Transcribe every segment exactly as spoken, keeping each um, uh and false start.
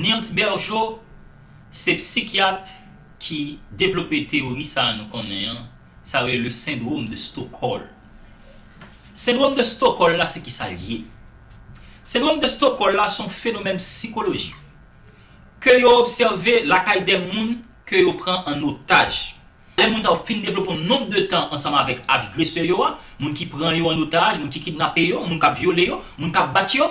Niels Bergeaud se psikyat ki devlope teyori sa a nou konnen an, sa yo rele le syndrome de Stockholm. Syndrome de Stockholm la, se kisa l ye? Syndrome de Stockholm la, se yon fenomèn sikolojik ke yo obsève lakay de moun ke yo pran an otaj. Lè moun sa yo fin devlope yon nonb de tan ansanm avèk agresè yo a, moun ki pran yo an otaj, moun ki kidnape yo, moun k ap vyole yo, moun k ap bat yo,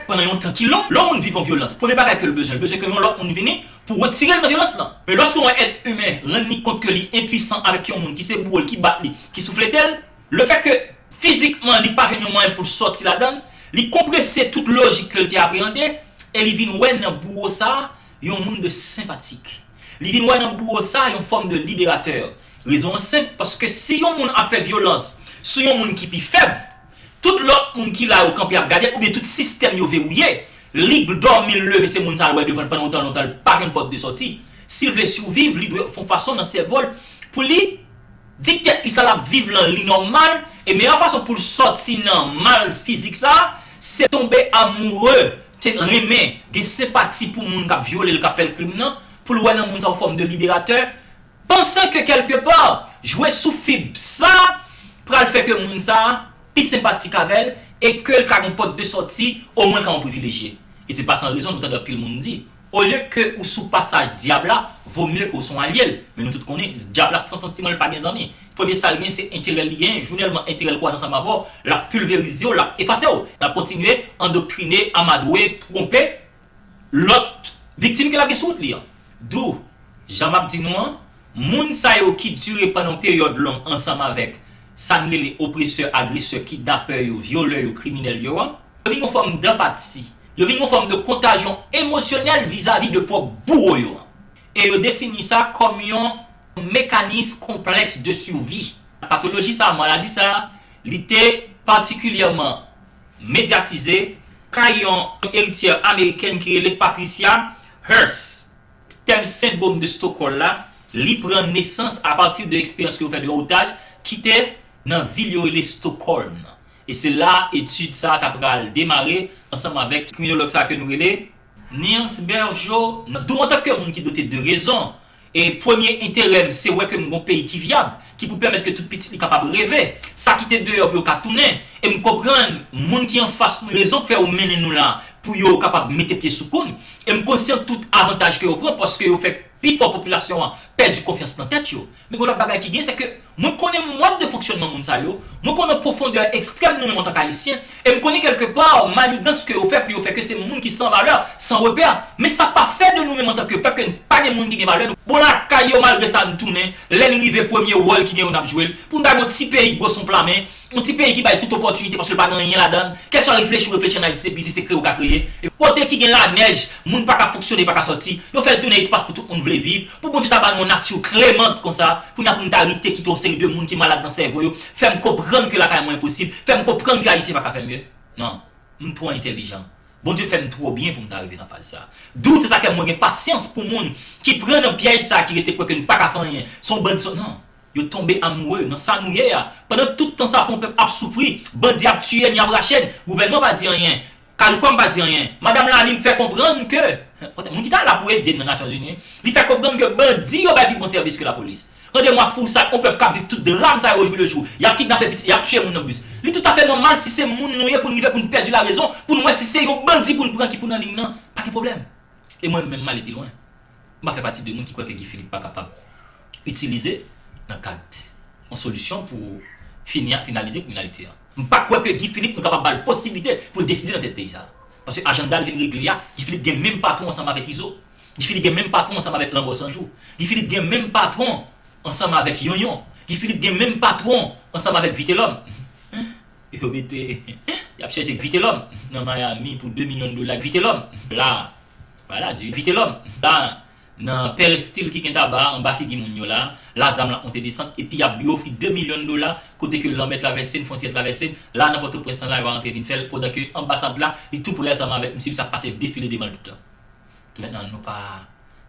pandan yon tan ki long, lè yon moun viv yon vyolans, premye bagay ke l bezwen, l bezwen ke yon lòt moun vini pou retire l nan vyolans lan. Men lòske yon èt imen rann li kont ke li enpwisan avèk yon moun ki se boure l, ki bat li, ki souflete l, lefètke fizikman li pa jwenn yon mwayen pou l sòti ladan l, li konprese tout lojik ke l te apreyande e li vin wè nan bouwo sa a yon moun de senpatik. Li vin wè nan bouwo sa a yon fòm de liberatè. Rezon an senp, paske si yon moun ap fè vyolans sou yon moun ki pi fèb, tout lòt moun ki la yo kanpe ap gade l, oubyen tout sistèm yo vewouye, li dòmi, l leve, se moun sa a l wè devan l pandan lontan, lontan, l pa jwenn pòt de sòti. Si l vle siviv, li dwe fè yon fason nan sèvo l pou li di tèt li sa l ap viv lan li nòmal, e meyè fason pou l sòti nan mal fizik sa a, se tonbe amoure, te renmen, gen senpati pou moun k ap vyole l, k ap fè l krim nan, pou l wè nan moun sa yon fòm de liberatè, pansan ke kèlkepa, jwe sou fib sa pral fè ke moun sa pi senpatik avè l e ke l ka gen pòt de sòti, omwen l ka yon privilejye. E se pa san rezon nou tande anpil moun di, olye ke ou sou pasaj dyab la, vo mye ke ou se yon alye l. Men nou tout konnen, dyab la san santiman, li pa gen zanmi. Premye sa l gen, se enterè l li gen, jounèlman enterè l kwaze ansanm avè w, l ap pilverize w, l ap efase w, l ap kontinye andoktrine, amadwe, twonpe lòt viktim ke l ap gen sou wout li an. Dou, jan m ap di nou an, moun sa yo ki dire pandan yon peryòd long ansanm avèk sa n rele opresè, agresè, kidnapè yo, vyolè yo, kriminèl yo an, yo vin yon fòm danpati, yo vin yon fòm de kontajyon emosyonèl vizavi de pwòp bouwo yo an. E yo defini sa kòm yon mekanis konplèks de sivi. Patoloji sa, maladi sa, li te patikilyèman medyatize kay yon, yon erityè amerikèn ki rele Patricia Hearst. Tèm sendwòm de Stockholm la, li pran nesans apati de eksperyans ke yo fè de yon otaj ki te nan vil yo rele Stockholm nan. E se la etid sa a ta pral demare ansanm avèk kriminològ sa a ke nou rele Niels Bergeaud. Dou, antanke moun ki dote de rezon, e premye enterè m se wè ke m gon peyi ki vyab, ki pou pèmèt ke tout pitit li kapab reve, sa ki te deyò pou yo ka tounen. E m konprann moun ki anfas nou, rezon k fè yo mennen nou la, pou yo kapab mete pye sou kou n. E m konsyan tout avantaj ke yo pran, paske yo fè pifò popilasyon an pèdi konfyans nan tèt yo. Men gon lòt bagay ki gen, se ke mwen konnen mòd de fonksyònman moun sa yo, mwen konnen pwofondè ekstrèm nou menm antank Ayisyen, e m konnen kèlkepa manigans ke yo fè pou yo fè ke se moun ki san valè, san repè. Men sa pa fè de nou menm antanke pèp ke n pa gen moun ki gen valè. Bon, lakay yo, malgre sa, n tounen, lè n rive premye wòl ki gen yo n ap jwe l, pou n ta gen yon ti peyi gwo son pla men, yon ti peyi ki bay tout opòtinite paske l pa gen anyen ladan l. Kèlkeswa reflechi w reflechi ann Ayiti, se biznis, se kreye w ka kreye. E kote ki gen lanèj, moun pa ka fonksyone, pa ka sòti, yo fè l tounen espas pou tout moun vle viv. Pou Bondye ta ba nou yon nati klemant konsa, kounye a pou nou ta rete kite yon seri de moun ki malad nan sèvo yo, fè m konprann ke lakay mwen enposib, fè m konprann ke Ayisyen pa ka fè mye. Non, m twò entèlijan. Bondye fè m twò byen pou m ta rive nan faz sa. Dou, se sa k fè mwen gen pasyans pou moun ki pran nan pyèj sa, ki rete kwè ke n pa ka fè anyen. Se yon bandi, se yon, non. Yo tonbe amoure nan sa nou ye a. Pandan tout tan sa pou yon pèp ap soufri, bandi ap tiye n, y ap rache n, gouvènman pa di anyen, Caricom pa di anyen. Madanm Lalime fè konprann ke, moun ki ta la pou ede n nan Nasyonzini, li fè konprann ke bandi yo bay pi bon sèvis ke lapolis. Randevwa fou sa, yon pèp k ap viv tout dram sa yo jou le jou. Y ap kidnape pitit, y ap tiye moun nan bis. Li toutafè nòmal si se moun nou ye pou n rive pou n pèdi larezon, pou n wè si se yon bandi pou n pran ki pou nan liy nan, pa gen pwoblèm. E mwen menm, m ale pi lwen. M pa fè pati de moun ki kwè ke Guy Philippe pa kapab itilize nan kad yon solisyon pou fini, finalize kriminalite an. M pa kwè ke Guy Philippe, nou kapab ba l posiblite pou l deside nan tèt peyi sa. Paske ajanda l vin regle a, Guy Philippe gen menm patwon ansanm avèk Izo. Guy Philippe gen menm patwon ansanm avèk Lanmò San Jou. Guy Philippe gen menm patwon ansanm avèk Yonyon. Guy Philippe gen menm patwon ansanm avèk Vitelhomme. Yo mete, y ap chèche Vitelhomme nan Miami pou de milyon dola. Vitelhomme, la, voilà, di Vitelhomme, la, nan Peristyle ki gen taba anba figi moun yo la, la zam la monte desann, epi y ap, yo ofri de milyon dola, kote ke lanmè travèse n, fwontyè travèse n, la nan Pòtoprens lan la, yo pa rantre vin fè l, pandan ke anbasad la, li tou prè ansanm avèk misye, misye ap pase defile devan l tout tan. Mentnan, nou pa,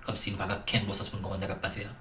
kòmsi nou pa gen okenn bon sans pou n konprann sa k ap pase a.